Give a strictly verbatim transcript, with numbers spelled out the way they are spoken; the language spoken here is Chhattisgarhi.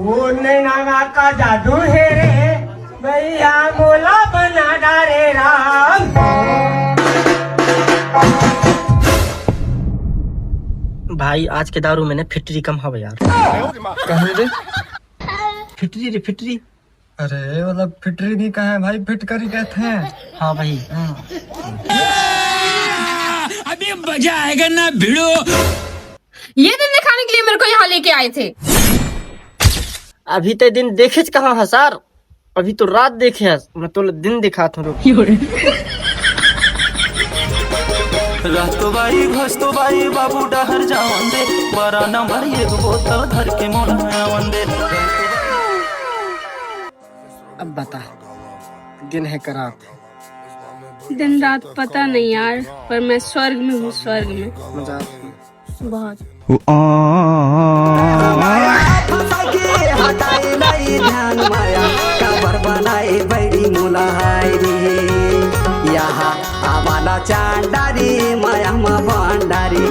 वो नैना का जादू है रे, भैया मोला बना डारे राम। भाई, आज के दारू में ना फिटरी कम हवे यार। कहे रे? फिटरी रे, फिटरी। अरे, मतलब फिटरी नहीं कहे भाई, फिटकरी कहते हैं। हाँ भाई। हाँ। अभी मजा आएगा ना भिड़ो। ये दिन दिखाने के लिए मेरे को यहाँ लेके आए थे। अभी ते दिन देखे कहाँ है सर, अभी तो रात देखे है, मैं तो दिन दिखात हूँ, रुक। रहतो बाई, घसतो बाई, बाबू डहर जावन दे, बारह नंबर एक बोतल धर के मोला आवन दे। अब बता, दिन है का रात है? दिन रात पता नहीं यार, पर मैं स्वर्ग में हूँ, स्वर्ग में। मजा आता है। बहुत। हटाई नहीं ध्यान माया, काबर बनाई बैरी मोला हाय रे। यहाँ आवाला चांडारी, माया मा भंडारी।